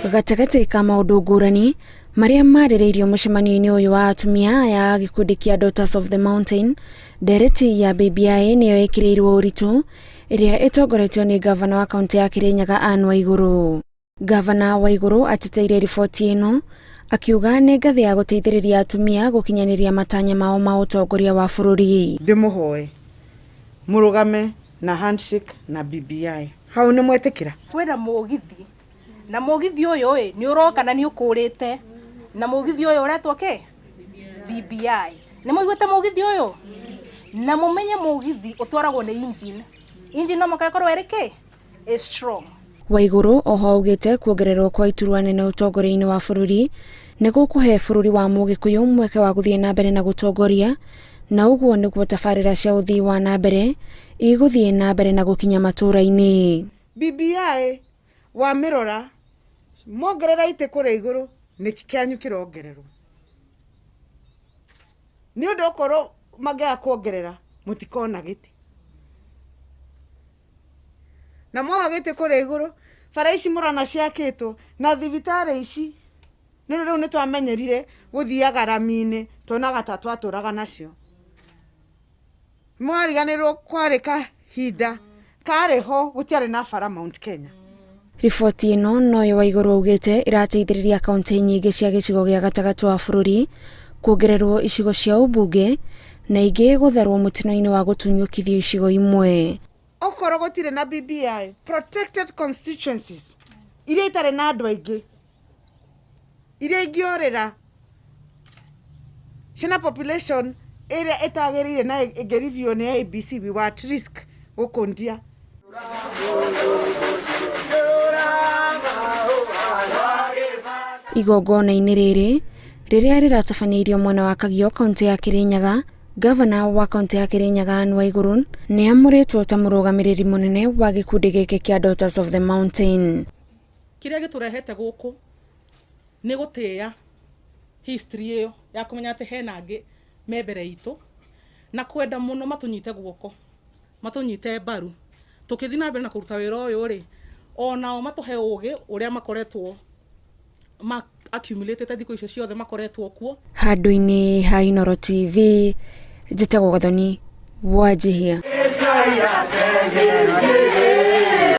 Gatagatĩ ka maũndũ ngũrani marĩa marĩrĩirio mũcemanio-inĩ ũyũ wa atumia aya a gĩkundi kĩa Daughters of the Mountain, ndereti ya BBI nĩyo ĩkĩrĩirwo ũritũ ĩrĩa ĩtongoretio nĩ ngavana wa kaũntĩ ya Kĩrĩnyaga Anne Waigũrũ. Ngavana Waigũrũ ateteire riboti ĩno akiuga nĩ ngathĩ ya gũteithĩrĩria atumia gũkinyanĩria matanya mao ma ũtongoria wa bũrũri. Ndĩmũhoe mũrũgame na handshake na BBI. Hau nĩ mwetĩkĩra? Kwĩna mũgithi na mũgithi ũyũ ĩ nĩ ũroka na nĩ ũkũrĩte na mũgithi ũyũ ũretwo kĩ? BBI. Nĩ mũiguĩte mũgithi ũyũ? Na mũmenye mũgithi ũtwaragwo nĩ engine. Engine no mũhaka ĩkorwo ĩrĩ kĩ? Ĩ strong. Waigũrũ oho augĩte kuongererwo kwa iturwa nene ũtongoria-inĩ wa bũrũri nĩ gũkũhe bũrũri wa mũgĩkũyũ mweke wa gũthiĩ na mbere na gũtongoria na ũguo nĩguo tabarĩra cia ũthii wa na mbere igũthiĩ na mbere na gũkinya matũra-inĩ. BBI wamĩrora mongerera itĩ kũrĩa igũrũ nĩ kĩanyu kĩrongererwo nĩ ũndũ okorwo mangĩaga kuongerera mũtikona gĩtĩ na mwaga gĩtĩ kũrĩa igũrũ bara ici mũrona ciakĩtwo na thibitarĩ ici nĩ ũndũ rĩu nĩ twamenyerire gũthiaga rami-inĩ tuonaga ta twatũraga nacio Mwariganĩrwo kwarĩ kahinda karĩ ho gũtiarĩ na bara Mount Kenya. Riboti ĩno noyo Waigũrũ augĩte ĩrateithĩrĩria kauntĩ nyingĩ cia gĩcigo gĩa gatagatĩ wa bũrũri kuongererwo icigo cia ũmbunge na ingĩ gũtharwo mũtino-inĩ wa gũtunyũkithio icigo imwe. Okorwo gũtirĩ na BBI, protected constituencies iria itarĩ na andũ aingĩ iria ingĩorĩra ciĩna population ĩrĩa ĩtagĩrĩire na ĩngĩ nĩ IEBC we were at risk gũkũ ndia. Igongona-inĩ rĩrĩ rĩrĩa rĩratabanĩirio mwena wa Kagio kaũntĩ ya Kĩrĩnyaga, Gavana wa kaũntĩ ya Kĩrĩnyaga Anne Waigũrũ nĩ amũrĩtwo ta mũrũgamĩrĩri mũnene wa gĩkundi gĩkĩ kĩa Daughters of the Mountain. Kĩrĩa gĩtũrehete gũkũ nĩ gũtĩĩa history ĩyo ya kũmenya atĩ hena angĩ me mbere itũ na kwenda mũno matũnyite guoko, matũnyite mbaru tũkĩthiĩ na mbere na kũruta wĩra ũyũ rĩ, onao matũhe ũgĩ ũrĩa makoretwo ma accumulate thikũ icio ciothe makoretwo kuo. Handũ-inĩ ha Inooro TV, njĩtagwo Gathoni Wanjihia.